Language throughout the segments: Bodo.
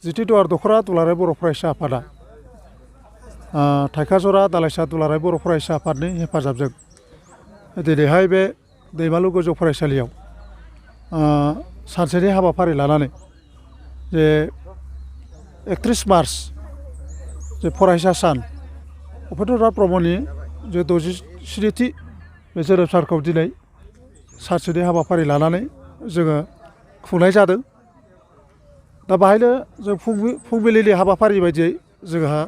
जिथि दख'रा दुलाराय बर' फरायसा आफादा थाइखाजरा दालाइसा दुलाराय बर' फरायसा आफादनि हेफाजाबजों दिनैहाय बे दैमालु गोजौ फरायसालियाव सानसेनि हाबाफारि लानानै जे 31 मार्च जे फरायसा सान उपेन्द्रनाथ ब्रह्मनि जे 67थि बे जोनोम सानखौ दिनै सानसेनि हाबाफारि लानानै जोङो खुंनाय जादों। दा बाहायनो जों फुंबिलिनि हाबाफारि बायदियै जोंहा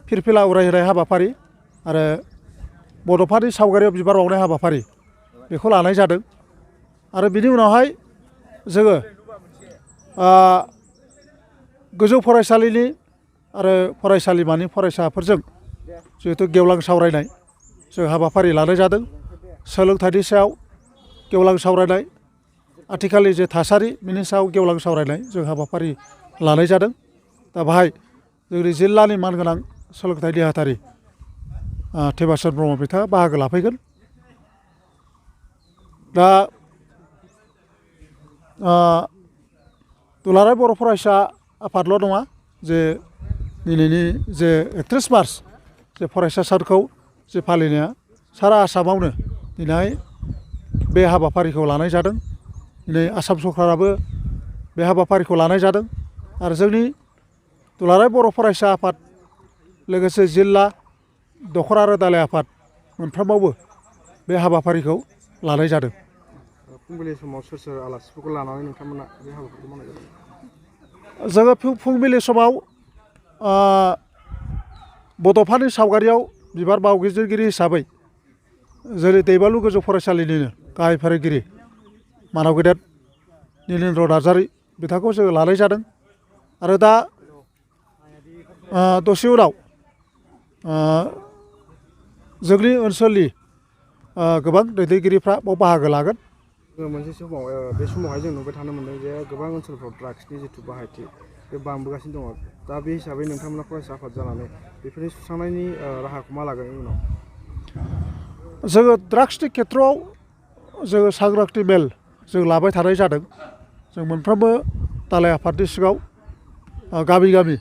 फिरफिला उरायहोनाय हाबाफारि आरो बड'फानि सावगारियाव बिबार बावनाय हाबाफारि बेखौ लानाय जादों। आरो बिनि उनावहाय जोङो गोजौ फरायसालिनि आरो फरायसालिमानि फरायसाफोरजों जिहेथु गेवलां सावरायनाय जों हाबाफारि लानाय जादों। सोलोंथाइनि सायाव गेवलां सावरायनाय, आथिखालनि जे थासारि बिनि सायाव गेवलां सावरायनाय जों हाबाफारि लानाय जादों। दा बाहाय जोंनि जिल्लानि मानगोनां सोलोंथाइ नेहाथारि टेबासन ब्रह्म बिथाङा बाहागो लाफैगोन। दा दुलाराय बर' फरायसा आफादल' नङा जे दिनैनि जे 31 मार्च जे फरायसा सानखौ जे फालिनाया सारा आसामावनो दिनैहाय बे हाबाफारिखौ लानाय जादों। दिनै आसाम सरकाराबो बे हाबाफारिखौ लानाय जादों आरो जोंनि दुलाराय बर' फरायसा आफाद लोगोसे जिल्ला दख'र आरो दालाइ आफाद मोनफ्रोमावबो बे हाबाफारिखौ लानाय जादों। फुंबिलि समाव सोर सोर आलासिफोरखौ लानानै नोंथांमोना बे हाबाफारिखौ मावनाय जादों? जोङो फुंबिलि समाव बड'फानि सावगारियाव बिबार बावगिरिगिरि हिसाबै जेरै दैमालु गोजौ फरायसालिनिनो गाहाय फोरोंगिरि मानाव गेदेर नीलेन्द्र नार्जारि बिथांखौ जोङो लानाय जादों। आरो दा दसे उनाव जोंनि ओनसोलनि गोबां दैदेनगिरिफ्रा बाव बाहागो लागोन। मोनसे समाव बे समावहाय जों नुबाय थानो मोनदों जे गोबां ओनसोलफ्राव ड्राग्सनि जिथु बाहायथि बे बांबोगासिनो दङ। दा बे हिसाबै नोंथांमोना फरायसा आफाद जानानै बेफोरनि सुस्रांनायनि राहाखौ मा लागोन उनाव? जोङो ड्राग्सनि खेथ्रआव जोङो सांग्रांथि मेल जों लाबाय थानाय जादों। जों मोनफ्रोमबो दालाइ आफादनि सिङाव गामि गामि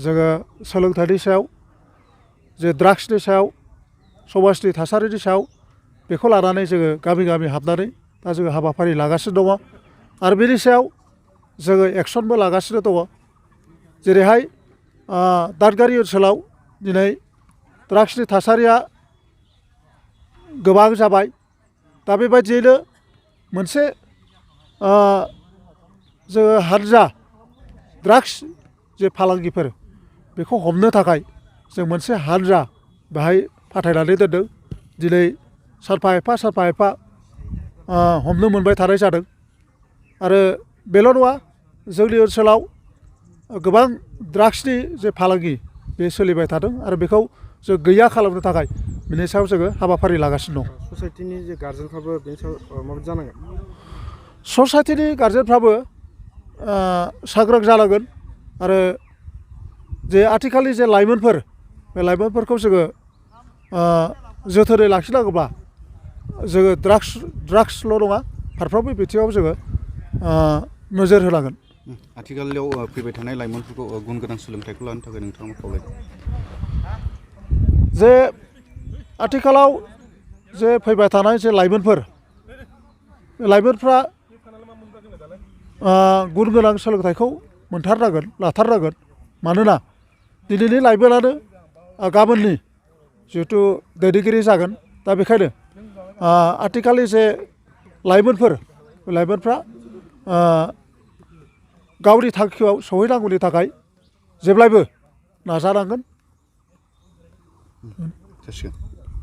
जोङो सोलोंथाइनि सायाव जे ड्राग्सनि सायाव समाजनि थासारिनि सायाव बेखौ लानानै जोङो गामि गामि हाबनानै दा जोङो हाबाफारि लागासिनो दङ आरो बेनि सायाव जोङो एक्सनबो लागासिनो दङ। जेरैहाय दादगारि ओनसोलाव दिनै ड्राग्सनि थासारिया गोबां जाबाय। दा बेबायदियैनो मोनसे जोङो हानजा ड्राग्स जे फालांगिफोर बेखौ हमनो थाखाय जों मोनसे हानजा बेहाय फाथायनानै दोनदों। दिनै सानफा एफा हमनो मोनबाय थानाय जादों। आरो बेल' नङा, जोंनि ओनसोलाव गोबां ड्राग्सनि जे फालांगि बे सोलिबाय थादों आरो बेखौ जों गैया खालामनो थाखाय बिनि सायाव जोङो हाबाफारि लागासिनो दं। ससाइटिनि जे गार्जेनफ्राबो बेनि सायाव माबायदि जानांगोन? ससाइटिनि गार्जेनफ्राबो सांग्रां जानांगोन आरो जे आथिखालनि जे लाइमोनफोर बे लाइमोनफोरखौ जोङो जोथोनै लाखिनांगौब्ला जोङो ड्राग्सल' नङा फारफ्रोमबो बिथिङाव जोङो नोजोर होनांगोन। आथिखालाव फैबाय थानाय लाइमोनफोरखौ गुन गोनां सोलोंथाइखौ लानो थाखाय नोंथाङा खावलायदों जे आथिखालाव जे फैबाय थानाय जे लाइमोनफ्रा गुन गोनां सोलोंथाइखौ मोनथारनांगोन, लाथारनांगोन। मानोना दिनैनि लाइमोनानो गाबोननि जिहेथु दैदेनगिरि जागोन। दा बेखायनो आथिखालनि जे लाइमोनफ्रा गावनि थांखियाव सहैनांगौनि थाखाय जेब्लायबो नाजानांगोन। जासिगोन।